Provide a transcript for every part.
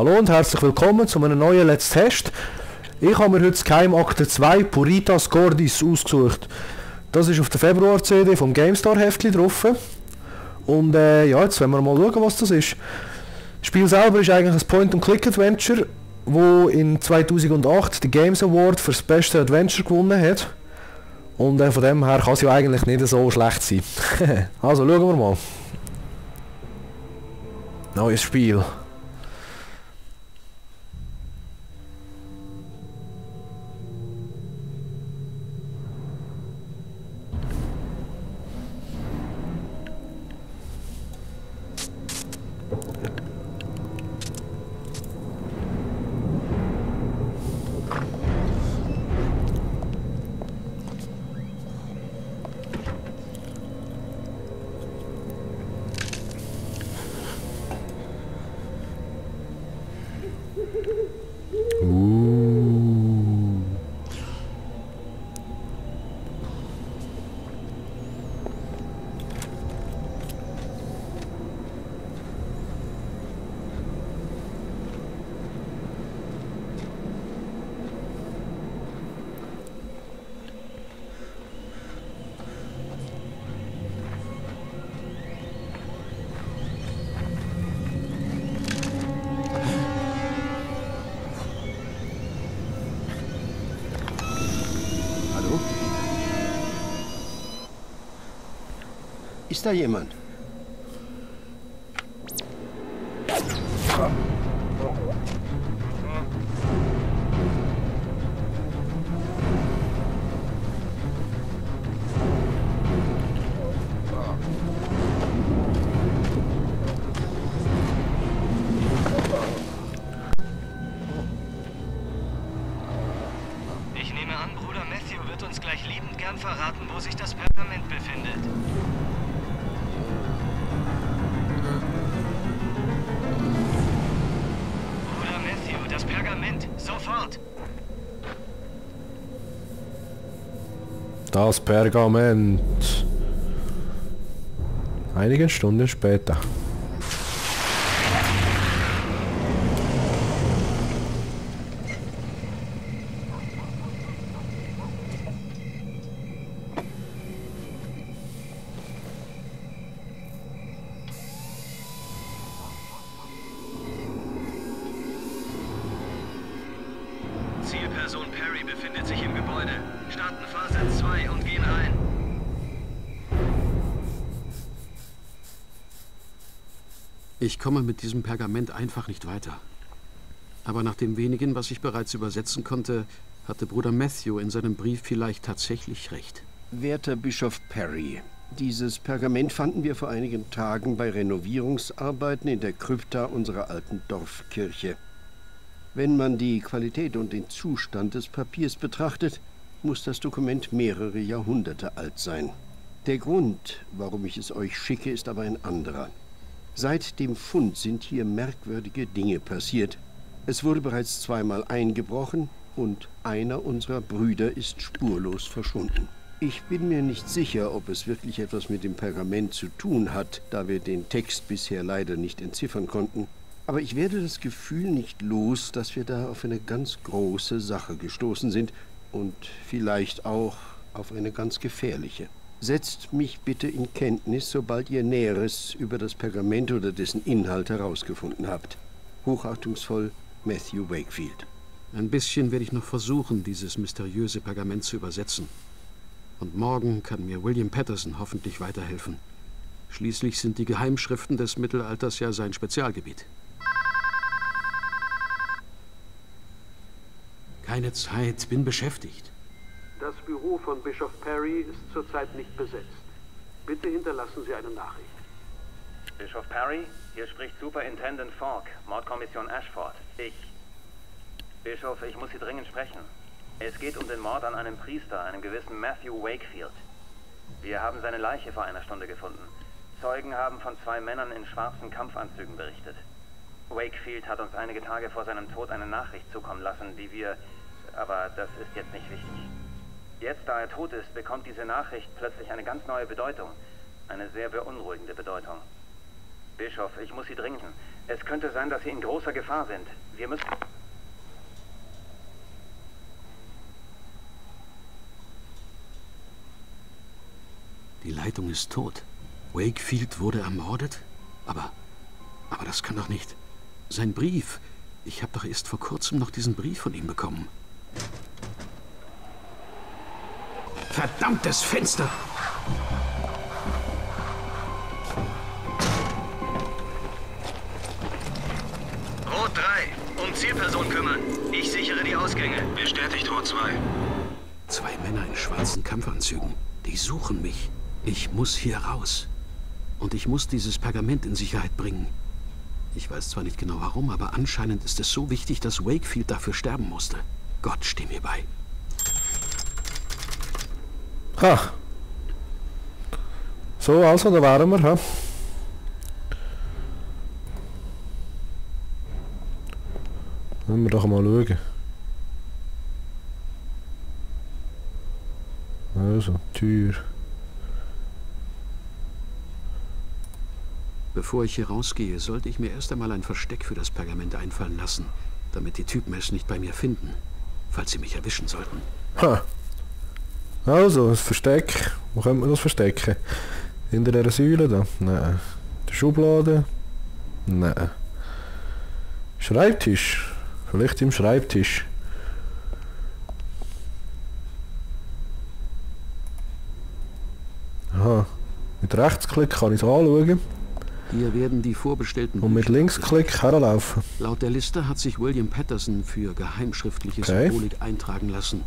Hallo und herzlich willkommen zu einem neuen Let's Test. Ich habe mir heute Geheimakte 2 Puritas Cordis ausgesucht. Das ist auf der Februar-CD vom GameStar-Heftchen drauf. Und ja, jetzt wollen wir mal schauen, was das ist. Das Spiel selber ist eigentlich ein Point-and-Click-Adventure, wo in 2008 den Games Award für das beste Adventure gewonnen hat. Und von dem her kann es ja eigentlich nicht so schlecht sein. Also schauen wir mal. Neues Spiel. Ist da jemand? Ich nehme an, Bruder Matthew wird uns gleich liebend gern verraten, wo sich das Pergament befindet. Bruder Matthew, das Pergament, sofort! Das Pergament. Einige Stunden später. Zielperson Perry befindet sich im Gebäude. Starten Phase 2 und gehen rein. Ich komme mit diesem Pergament einfach nicht weiter. Aber nach dem wenigen, was ich bereits übersetzen konnte, hatte Bruder Matthew in seinem Brief vielleicht tatsächlich recht. Werter Bischof Perry, dieses Pergament fanden wir vor einigen Tagen bei Renovierungsarbeiten in der Krypta unserer alten Dorfkirche. Wenn man die Qualität und den Zustand des Papiers betrachtet, muss das Dokument mehrere Jahrhunderte alt sein. Der Grund, warum ich es euch schicke, ist aber ein anderer. Seit dem Fund sind hier merkwürdige Dinge passiert. Es wurde bereits zweimal eingebrochen und einer unserer Brüder ist spurlos verschwunden. Ich bin mir nicht sicher, ob es wirklich etwas mit dem Pergament zu tun hat, da wir den Text bisher leider nicht entziffern konnten. Aber ich werde das Gefühl nicht los, dass wir da auf eine ganz große Sache gestoßen sind und vielleicht auch auf eine ganz gefährliche. Setzt mich bitte in Kenntnis, sobald ihr Näheres über das Pergament oder dessen Inhalt herausgefunden habt. Hochachtungsvoll, Matthew Wakefield. Ein bisschen werde ich noch versuchen, dieses mysteriöse Pergament zu übersetzen. Und morgen kann mir William Patterson hoffentlich weiterhelfen. Schließlich sind die Geheimschriften des Mittelalters ja sein Spezialgebiet. Keine Zeit, bin beschäftigt. Das Büro von Bischof Perry ist zurzeit nicht besetzt. Bitte hinterlassen Sie eine Nachricht. Bischof Perry, hier spricht Superintendent Falk, Mordkommission Ashford. Bischof, ich muss Sie dringend sprechen. Es geht um den Mord an einem Priester, einem gewissen Matthew Wakefield. Wir haben seine Leiche vor einer Stunde gefunden. Zeugen haben von 2 Männern in schwarzen Kampfanzügen berichtet. Wakefield hat uns einige Tage vor seinem Tod eine Nachricht zukommen lassen, die wir... Aber das ist jetzt nicht wichtig. Jetzt, da er tot ist, bekommt diese Nachricht plötzlich eine ganz neue Bedeutung. Eine sehr beunruhigende Bedeutung. Bischof, ich muss Sie dringen. Es könnte sein, dass Sie in großer Gefahr sind. Wir müssen... Die Leitung ist tot. Wakefield wurde ermordet? Aber das kann doch nicht... Sein Brief. Ich habe doch erst vor kurzem noch diesen Brief von ihm bekommen. Verdammtes Fenster! Rot 3, um Zielperson kümmern. Ich sichere die Ausgänge. Bestätigt, Rot 2. 2 Männer in schwarzen Kampfanzügen. Die suchen mich. Ich muss hier raus. Und ich muss dieses Pergament in Sicherheit bringen. Ich weiß zwar nicht genau warum, aber anscheinend ist es so wichtig, dass Wakefield dafür sterben musste. Gott, steh mir bei. Ha! So, also, da wären wir, ha? Wollen wir doch mal schauen. Also, Tür. Bevor ich hier rausgehe, sollte ich mir erst einmal ein Versteck für das Pergament einfallen lassen, damit die Typen es nicht bei mir finden, falls sie mich erwischen sollten. Ha! Also, das Versteck. Wo könnte man das verstecken? Hinter dieser Säule da? Nein. Die Schublade? Nein. Schreibtisch? Vielleicht im Schreibtisch. Aha. Mit Rechtsklick kann ich es anschauen. Hier werden die vorbestellten Und mit Bücher Linksklick herlaufen. Laut der Liste hat sich William Patterson für geheimschriftliche Okay. Symbolik eintragen lassen.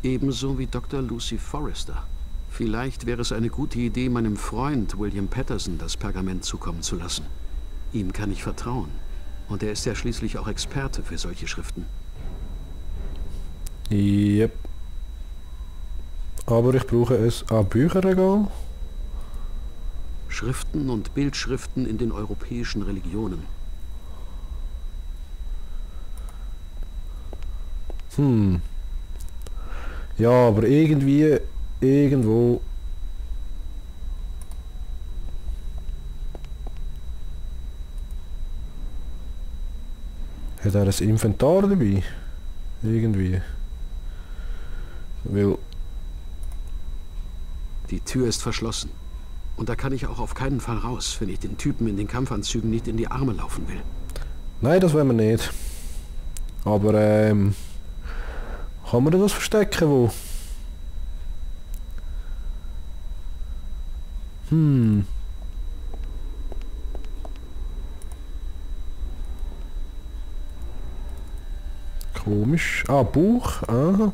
Ebenso wie Dr. Lucy Forrester. Vielleicht wäre es eine gute Idee, meinem Freund William Patterson das Pergament zukommen zu lassen. Ihm kann ich vertrauen. Und er ist ja schließlich auch Experte für solche Schriften. Yep. Aber ich brauche es an Bücherregal. Schriften und Bildschriften in den europäischen Religionen. Ja, aber irgendwie, irgendwo... Hat er ein Inventar dabei? Irgendwie. Weil... Die Tür ist verschlossen. Und da kann ich auch auf keinen Fall raus, wenn ich den Typen in den Kampfanzügen nicht in die Arme laufen will. Nein, das wollen wir nicht. Aber, kann man das verstecken, wo? Komisch. Ah, Buch. Aha.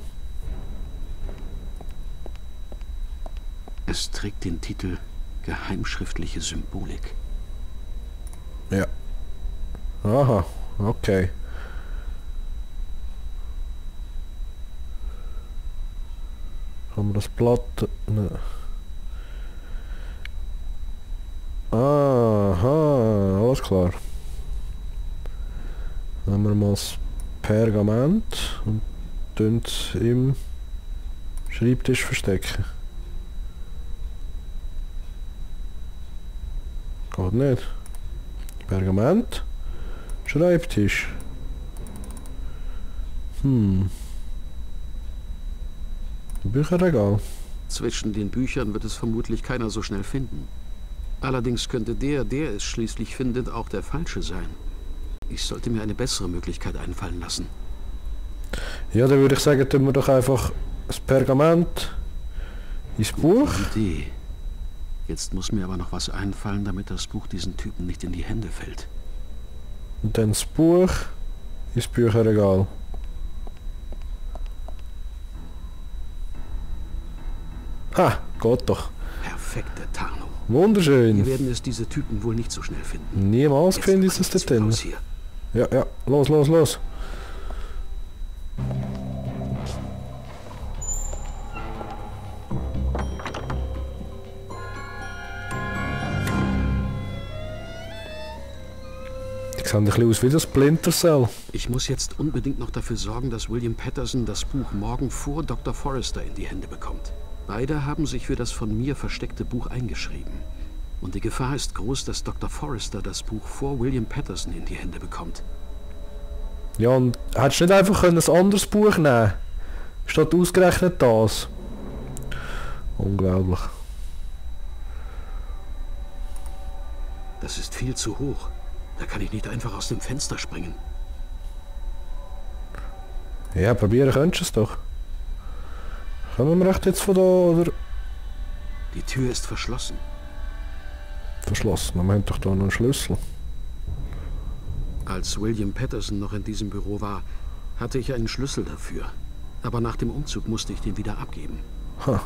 Es trägt den Titel Geheimschriftliche Symbolik. Ja. Aha, okay. Kann man das Blatt... Ne. Aha, alles klar. Nehmen wir mal das Pergament und tun es im Schreibtisch verstecken. Geht nicht. Pergament. Schreibtisch. Bücherregal. Zwischen den Büchern wird es vermutlich keiner so schnell finden. Allerdings könnte der es schließlich findet, auch der Falsche sein. Ich sollte mir eine bessere Möglichkeit einfallen lassen. Ja, dann würde ich sagen, tun wir doch einfach das Pergament ins Buch. Idee. Jetzt muss mir aber noch was einfallen, damit das Buch diesen Typen nicht in die Hände fällt. Und dann das Buch ins Bücherregal. Ha, geht doch. Perfekte Tarnung. Wunderschön. Wir werden es diese Typen wohl nicht so schnell finden. Niemals Jetzt finde ich es bringt da drin. raus hier. Ja, ja, los, los, los. Die sehen ein bisschen aus wie das Splinter Cell. Ich muss jetzt unbedingt noch dafür sorgen, dass William Patterson das Buch morgen vor Dr. Forrester in die Hände bekommt. Beide haben sich für das von mir versteckte Buch eingeschrieben. Und die Gefahr ist groß, dass Dr. Forrester das Buch vor William Patterson in die Hände bekommt. Ja, und hättest du nicht einfach ein anderes Buch nehmen, statt ausgerechnet das? Unglaublich. Das ist viel zu hoch. Da kann ich nicht einfach aus dem Fenster springen. Ja, probieren könntest du es doch. Kommen wir echt jetzt von da, oder? Die Tür ist verschlossen. Verschlossen, wir haben doch da noch einen Schlüssel. Als William Patterson noch in diesem Büro war, hatte ich einen Schlüssel dafür. Aber nach dem Umzug musste ich den wieder abgeben. Ha.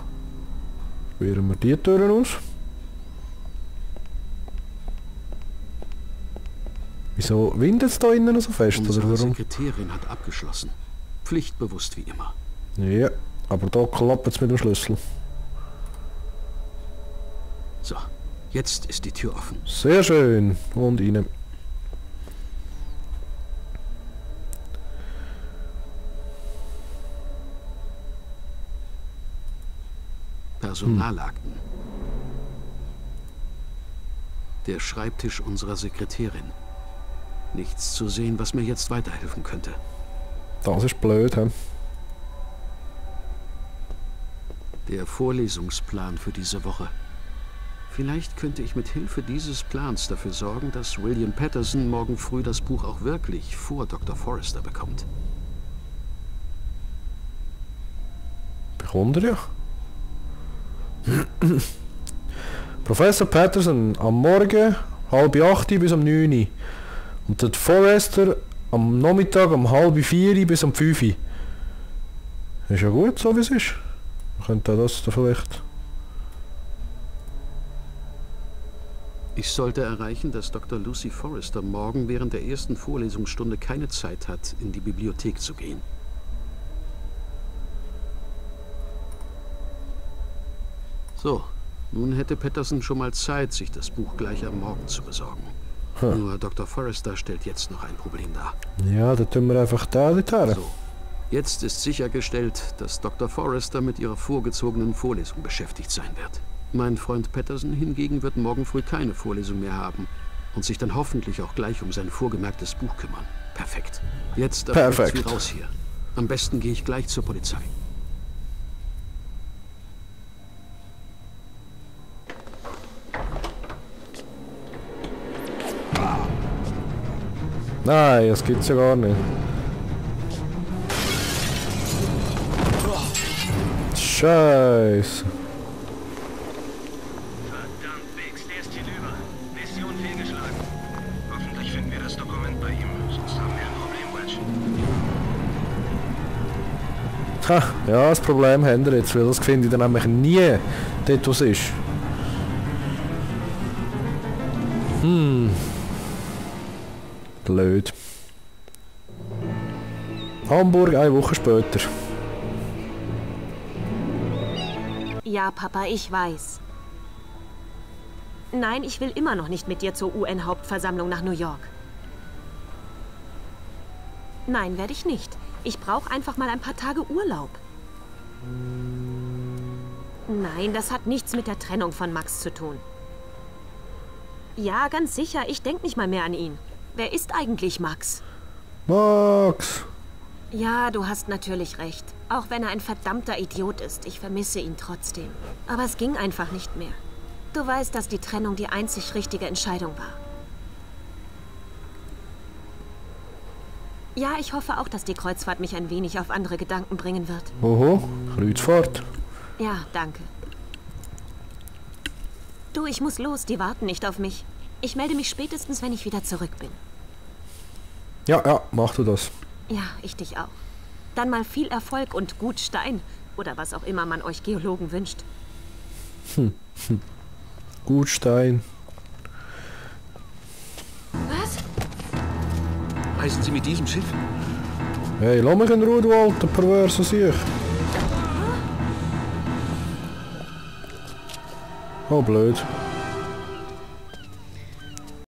Probieren wir die Türen aus. Wieso windet es da innen so fest? Unsere Oder warum? Sekretärin hat abgeschlossen. Pflichtbewusst wie immer. Ja, aber da klappt es mit dem Schlüssel. So, jetzt ist die Tür offen. Sehr schön. Und rein. Personalakten. Der Schreibtisch unserer Sekretärin. Nichts zu sehen, was mir jetzt weiterhelfen könnte. Das ist blöd, hä? Der Vorlesungsplan für diese Woche. Vielleicht könnte ich mit Hilfe dieses Plans dafür sorgen, dass William Patterson morgen früh das Buch auch wirklich vor Dr. Forrester bekommt. Bekommt er ja. Professor Patterson am Morgen 7:30 bis um 9 Uhr. Und der Forrester am Nachmittag um 3:30 bis um 5 Uhr. Ist ja gut, so wie es ist. Man könnte das da vielleicht... Ich sollte erreichen, dass Dr. Lucy Forrester morgen während der ersten Vorlesungsstunde keine Zeit hat, in die Bibliothek zu gehen. So, nun hätte Patterson schon mal Zeit, sich das Buch gleich am Morgen zu besorgen. Nur Dr. Forrester stellt jetzt noch ein Problem dar. Ja, dann tun wir einfach da her. So, jetzt ist sichergestellt, dass Dr. Forrester mit ihrer vorgezogenen Vorlesung beschäftigt sein wird. Mein Freund Patterson hingegen wird morgen früh keine Vorlesung mehr haben und sich dann hoffentlich auch gleich um sein vorgemerktes Buch kümmern. Perfekt. Jetzt aber Perfekt. wie raus hier. Am besten gehe ich gleich zur Polizei. Nein, das gibt's ja gar nicht. Scheiße. Verdammt, Biggs, der ist hier drüber. Mission fehlgeschlagen. Hoffentlich finden wir das Dokument bei ihm, sonst haben wir ein Problem, Wedge. Ha, ja, das Problem haben wir jetzt, weil das finde ich dann nämlich nie dort, wo es ist. Blöd. Hamburg, eine Woche später. Ja, Papa, ich weiß. Nein, ich will immer noch nicht mit dir zur UN-Hauptversammlung nach New York. Nein, werde ich nicht. Ich brauche einfach mal ein paar Tage Urlaub. Nein, das hat nichts mit der Trennung von Max zu tun. Ja, ganz sicher, ich denke nicht mal mehr an ihn. Wer ist eigentlich Max? Max! Ja, du hast natürlich recht. Auch wenn er ein verdammter Idiot ist, ich vermisse ihn trotzdem. Aber es ging einfach nicht mehr. Du weißt, dass die Trennung die einzig richtige Entscheidung war. Ja, ich hoffe auch, dass die Kreuzfahrt mich ein wenig auf andere Gedanken bringen wird. Oho, Kreuzfahrt. Ja, danke. Du, ich muss los, die warten nicht auf mich. Ich melde mich spätestens, wenn ich wieder zurück bin. Ja, mach du das. Ja, ich dich auch. Dann mal viel Erfolg und gut Stein. Oder was auch immer man euch Geologen wünscht. Gut Stein. Was? Reisen Sie mit diesem Schiff? Hey, lass mich in Ruhe, du alter perverser Sieg. Oh, blöd.